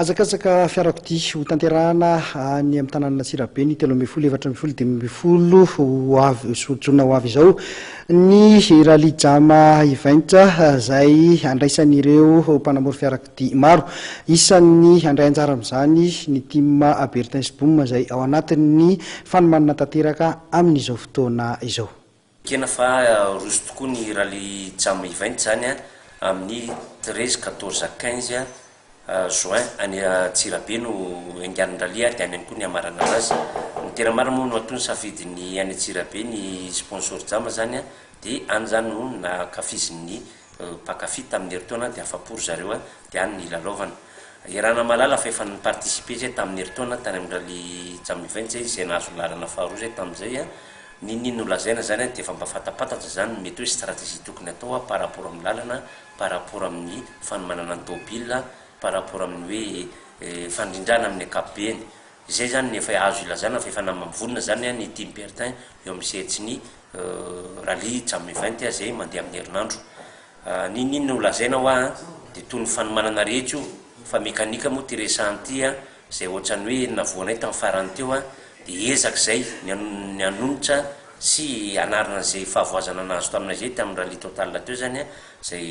Hazakazaka fiarakodia ho tanterahana any amin'ny tanànan'Antsirabe ny 13, 14, 15 ho avy jona ho avy izao ny Rallye Jam Event izay handraisan'ireo mpanamory fiarakodia maro. Isan'ny handray anjara amin'izany ny Team Bertin sy Boom izay ao anatin'ny fanomanana tanteraka amin'izao fotoana izao. Ekena fa roso tokoa ny Rallye Jam Event izany amin'ny 13, 14, 15 juin any Antsirabe no haingan'ny rallye dia any ihany koa ny hamaranana azy. Ny tena marina moa no matoa nisafidy ny any Antsirabe ny sponsor Jam izany dia any izany no nankafizin'ny mpankafy tamin'ny herintaona dia afa-po ry zareo dia any ny hilalaovana. Iarahana mahalala fa efa ni-participer izay tamin'ny herintaona tany amin'ny Rallye Jam Event izay, izay nahazo laharana faharoa izay tamin'izay. N'inon'inona nolazaina izany dia efa mba fantapantatra izany ny mety hoe stratégie tokony atao par rapport amin'ny lalana, par rapport amin'ny fanomanana ny tôbila, par rapport amin'ny hoe fandrindrana amin'ny ankapobeny. Izay izany no efa azo ilazana fa efa namam-vonona izany ny Team Bertin eo amin'ny sehatry ny Rallye Jam Event izay mandeha amin'ny herinandro. N'inon'inona holazaina hoa dia toy ny fanomanana rehetra io fa mekanika moa ity resahana ity izay ohatran'ny hoe navoanay tamin'ny farany teo dia ezaka izay ny ny hanonitra sy hanarina an'izay fahavoazana nahazo taminay izay tamin'ny Rallye Total teo izany izay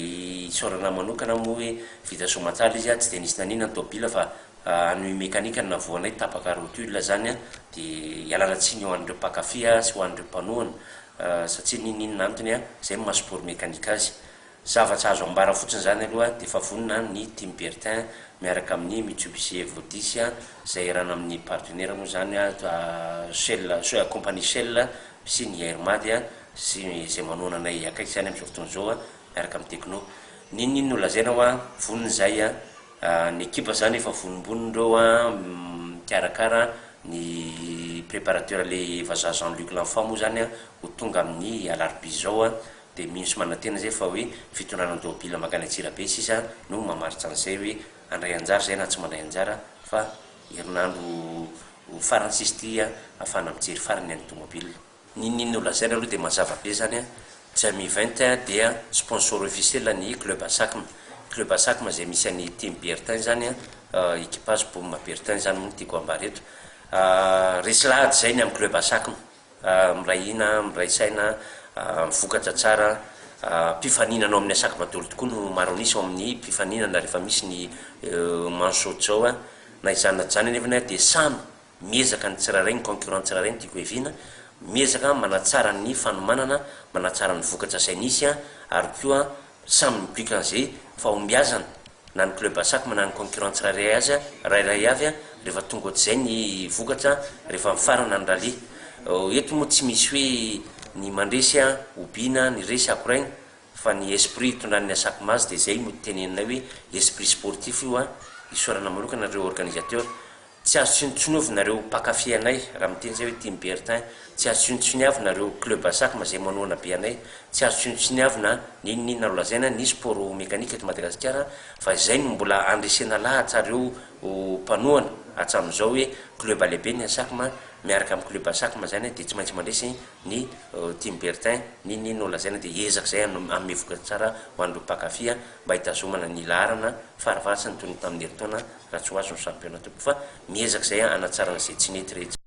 isaorana manokana moa hoe vita soamantsara ilay izy tsy dia nisy nanina ny tôbila fa An'io mekanika no navoanay tapaka rotule zany dia ialana tsiny ho an'ireo mpankafy sy ho an'ireo mpanohana satria n'inon'inona antony zay no maha sport mécanique azy. Zavatra azo ambara fotsiny zany aloha dia efa vonona ny team Bertin miaraka amin'ny Mitsubishi Evo dix zay iarahana amin'ny partenaire moa zany Shell compagnie Shell sy ny Air Mad sy izay manohana anay akaiky zany amin'izao fotoana izao miaraka amin'ny Tecno. N'inon'inona ho lazaina hoa vonona izahay. Ny ekipa zany efa vonombonona ireo an, mikarakara ny préparateur le vazaha Jean Luc L'Enfant moa zany an ho tonga amin'ny alarobia izao an, dia mino sy manantena zay fa hoe fitondrana ny tômôbila mankany Antsirabe sisa no mamaritra an'izay hoe handray anjara zay na tsy mandray anjara fa herinandro farany sisa ity an ahafahana mijery farany an'ny tômôbila. N'inon'inona ho lazaina aloha dia mazava be zany an, Jam Event dia sponsor officiel ny club Asacm, club Asacm izay misy an'i Team Bertin zany an, equipage Boom Bertin zany moa no tiako ambara eto. Resy lahatra izay ny amin'ny club Asacm, miray hina, miray saina, vokatra tsara, mpifaninana ao amin'ny Asacm daholo tokoa no maro an'isa ao amin'ny mpifaninana rehefa misy ny manche ohatr'izao an, na izany na tsy izany anefa dia samy Miezaka ny tsirairay, ny concurrent tsirairay no tiako hiaviana, miezaka manatsara ny fanomanana, manatsara ny vokatra izay nisy ary koa samy migoika an'izay fahombiazana na ny club Asacm na ny concurrent tsirairay azy rairay avy rehefa tonga ohatr'izay ny vokatra rehefa mifarana ny rallye. Eto moa tsy misy hoe ny mandresy hobiana, ny resy akoraina fa ny esprit itondran'ny Asacm azy dia izay no teneninay hoe esprit sportif io, isaorana manokana ireo organisateur. Tsy azo tsinontsinoavina reo mpankafy anay, raha miteny zay hoe team Bertin, tsy azo tsinontsiniavina reo club Asacm zay manohana be anay, tsy azo tsinontsiniavina n'inon'inona ro lazaina ny sport mécanique eto Madagasikara fa izay no mbola andresena lahatra reo mpanohana hatramin'izao hoe club lehibe ny Asacm, miaraka amin'ny club Asacm zany dia tsy maintsy mandresy ny team Bertin, n'inon'inona ho lazaina dia hiezaka izay hanome vokatra tsara ho an'ireo mpankafy mba hitazomana ny laharana farafaharatsiny toy ny tamin'ny herintaona raha tsy ho azo ny championnat tompoko fa miezaka izay hanatsarana izay tsy nety rehetra.